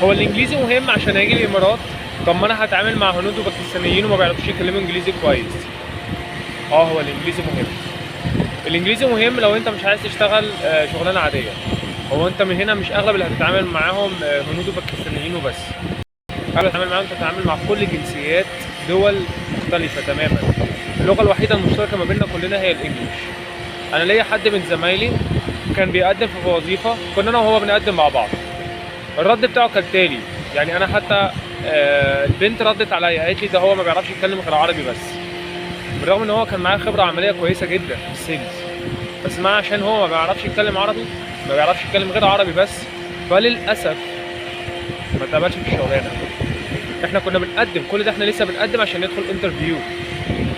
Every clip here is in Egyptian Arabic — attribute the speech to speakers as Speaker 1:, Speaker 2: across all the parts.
Speaker 1: هو الانجليزي مهم عشان اجي الامارات؟ طب ما انا هتعامل مع هنود وباكستانيين وما بيعرفوش يتكلموا انجليزي كويس. هو الانجليزي مهم. الانجليزي مهم لو انت مش عايز تشتغل شغلانة عادية. هو انت من هنا مش اغلب اللي هتتعامل معاهم هنود وباكستانيين وبس، اغلب اللي هتتعامل معاهم تتعامل مع كل جنسيات دول مختلفة تماما. اللغة الوحيدة المشتركة ما بيننا كلنا هي ال English. انا ليا حد من زمايلي كان بيقدم في وظيفة، كنا انا وهو بنقدم مع بعض. الرد بتاعه كالتالي، يعني انا حتى البنت ردت عليا قالت لي ده هو ما بيعرفش يتكلم غير عربي بس، بالرغم ان هو كان معاه خبره عملية كويسة جدا في ال sales، بس ما عشان هو ما بيعرفش يتكلم عربي، ما بيعرفش يتكلم غير عربي بس، فللاسف ما اتقبلش في الشغلانة. احنا كنا بنقدم كل ده، احنا لسه بنقدم عشان ندخل interview.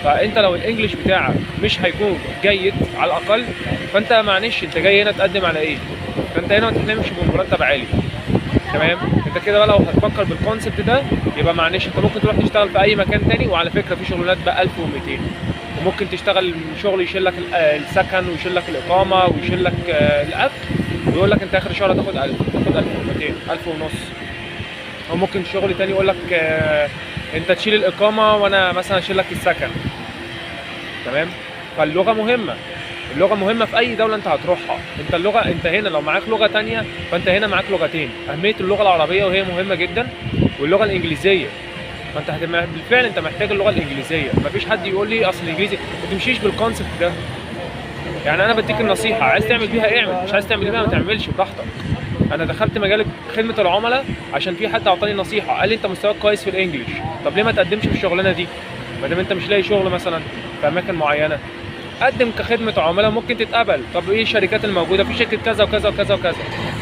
Speaker 1: فانت لو ال English بتاعك مش هيكون جيد على الاقل، فانت معلش انت جاي هنا تقدم على ايه؟ فانت هنا ما تحلمش بمرتب عالي، تمام؟ انت كده بقى لو هتفكر بال concept ده يبقى معلش انت ممكن تروح تشتغل في اي مكان تاني. وعلى فكرة في شغلانات ب 1200، وممكن تشتغل شغل يشيل لك السكن ويشيل لك الاقامة ويشيل لك الاكل، ويقول لك انت اخر الشهر هتاخد 1000، تاخد 1200، 1000 ونص. او ممكن شغل تاني يقول لك انت تشيل الاقامة وانا مثلا اشيل لك السكن، تمام؟ فاللغه مهمة، اللغة مهمة في اي دولة انت هتروحها. انت اللغة، انت هنا لو معاك لغة تانية فانت هنا معاك لغتين، اهمية اللغة العربية وهي مهمة جدا، واللغة الانجليزية. فانت هتبقى بالفعل انت محتاج اللغة الانجليزية. مفيش حد يقول لي اصل الانجليزي، ما تمشيش بال concept ده. يعني انا بديك النصيحة، عايز تعمل بيها اعمل، مش عايز تعمل بيها ما تعملش، براحتك. انا دخلت مجال خدمة العملاء عشان في حد اعطاني نصيحة، قال لي انت مستواك كويس في ال English، طب ليه ما تقدمش في الشغلانة دي؟ ما دام انت مش لاقي شغل مثلا في اماكن معينة، قدم كخدمة عملاء ممكن تتقبل. طب ايه الشركات الموجودة؟ في شركة كذا وكذا وكذا وكذا.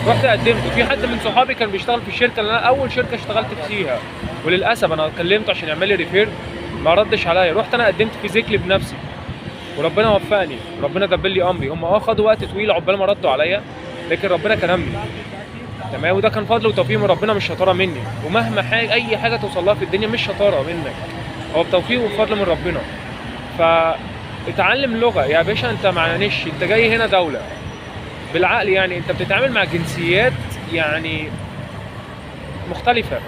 Speaker 1: رحت قدمت، وفي حد من صحابي كان بيشتغل في الشركة اللي انا اول شركة اشتغلت فيها، وللاسف انا كلمته عشان يعمل لي refer ما ردش عليا. رحت انا قدمت physically بنفسي وربنا وفقني، ربنا دبر لي امري. هم خدوا وقت طويل عقبال ما ردوا عليا، لكن ربنا كرمني، تمام؟ وده كان فضل وتوفيق من ربنا، مش شطارة مني. ومهما حاجة اي حاجة توصل لها في الدنيا مش شطارة منك، هو بتوفيق وفضل من ربنا. فاتعلم لغة يا باشا. انت معلش انت جاي هنا دولة بالعقل، يعني انت بتتعامل مع جنسيات يعني مختلفة،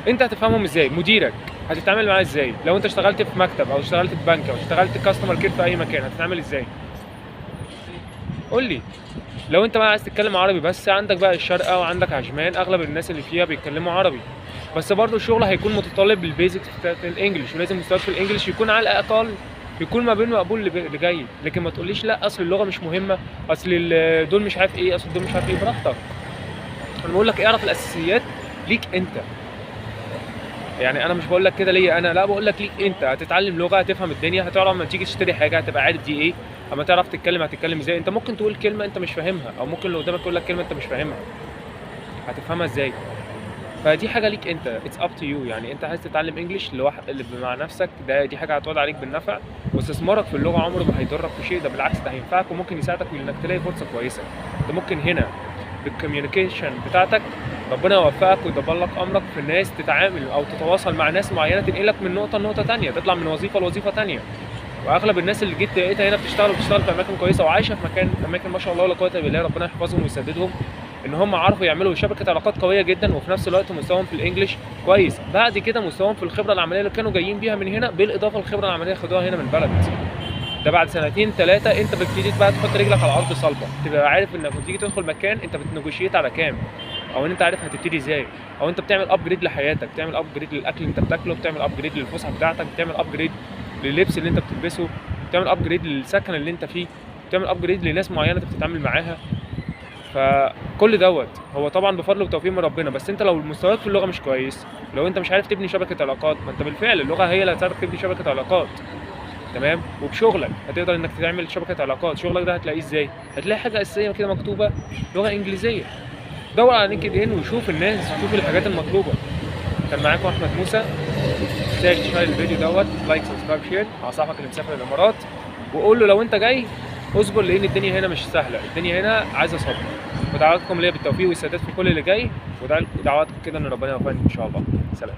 Speaker 1: انت هتفهمهم ازاي؟ مديرك هتتعامل معاه ازاي؟ لو انت اشتغلت في مكتب او اشتغلت في بنك او اشتغلت customer care في اي مكان هتتعامل ازاي؟ قول لي. لو انت بقى عايز تتكلم عربي بس، عندك بقى الشارقة وعندك عجمان، اغلب الناس اللي فيها بيتكلموا عربي، بس برضو الشغل هيكون متطلب بال basics بتاعت ال English، ولازم مستواك في ال English يكون على الاقل يكون ما بين مقبول لجيد. لكن ما تقوليش لا اصل اللغة مش مهمة، اصل دول مش عارف ايه، اصل دول مش عارف ايه. براحتك. انا بقول لك اعرف الاساسيات ليك انت، يعني انا مش بقول لك كده ليا انا، لا بقول لك ليك انت. هتتعلم لغة هتفهم الدنيا، هتعرف لما تيجي تشتري حاجة هتبقى عارف دي ايه، اما تعرف تتكلم هتتكلم ازاي. انت ممكن تقول كلمة انت مش فاهمها، او ممكن اللي قدامك يقول لك كلمة انت مش فاهمها، هتفهمها ازاي؟ فدي حاجة ليك انت، it's up to you. يعني انت عايز تتعلم English لوحدك اللي مع نفسك، ده دي حاجة هتعود عليك بالنفع. واستثمارك في اللغة عمره ما هيضرك في شيء، ده بالعكس ده هينفعك وممكن يساعدك انك تلاقي فرصة كويسة. انت ممكن هنا بال communication بتاعتك ربنا يوفقك ويدبر لك امرك في الناس، تتعامل او تتواصل مع ناس معينة تنقلك من نقطة لنقطة تانية، تطلع من وظيفة لوظيفة تانية. واغلب الناس اللي جيت لقيتها هنا بتشتغل وبتشتغل في اماكن كويسة وعايشة في اماكن ما شاء الله لا قوة الا بالله، ربنا يحفظهم ويسددهم، ان هم عرفوا يعملوا شبكة علاقات قوية جدا، وفي نفس الوقت مستواهم في ال English كويس. بعد كده مستواهم في الخبرة العملية اللي كانوا جايين بيها من هنا، بالاضافة للخبره العملية اللي خدوها هنا من البلد. ده بعد سنتين ثلاثة انت بتبتدي بقى تحط رجلك على الارض صلبه، تبقى عارف انك لما تيجي تدخل مكان انت بت negotiate على كام، او ان انت عارف هتبتدي ازاي، او انت بتعمل upgrade لحياتك، بتعمل upgrade للاكل اللي انت بتاكله، بتعمل upgrade للفسحه بتاعتك، بتعمل upgrade لللبس اللي انت بتلبسه، بتعمل upgrade للسكن اللي انت فيه، بتعمل upgrade لناس معينة انت بتتعامل معاها. فكل دوت هو طبعا بفضل وتوفيق من ربنا. بس انت لو مستواك في اللغة مش كويس، لو انت مش عارف تبني شبكة علاقات، ما انت بالفعل اللغة هي اللي هتساعدك تبني شبكة علاقات، تمام؟ وبشغلك هتقدر انك تعمل شبكة علاقات. شغلك ده هتلاقيه ازاي؟ هتلاقي حاجة اساسية كده مكتوبة لغة انجليزية. دور على LinkedIn وشوف الناس، شوف الحاجات المطلوبة. كان معاكم احمد موسى. تنساش تشير الفيديو دوت، like subscribe share مع صاحبك اللي مسافر الامارات، وقول له لو انت جاي اصبر، لان الدنيا هنا مش سهلة، الدنيا هنا عايزه صبر. ودعواتكم ليا بالتوفيق والسداد في كل اللي جاي، ودعواتكم كده ان ربنا يوفقني ان شاء الله. سلام.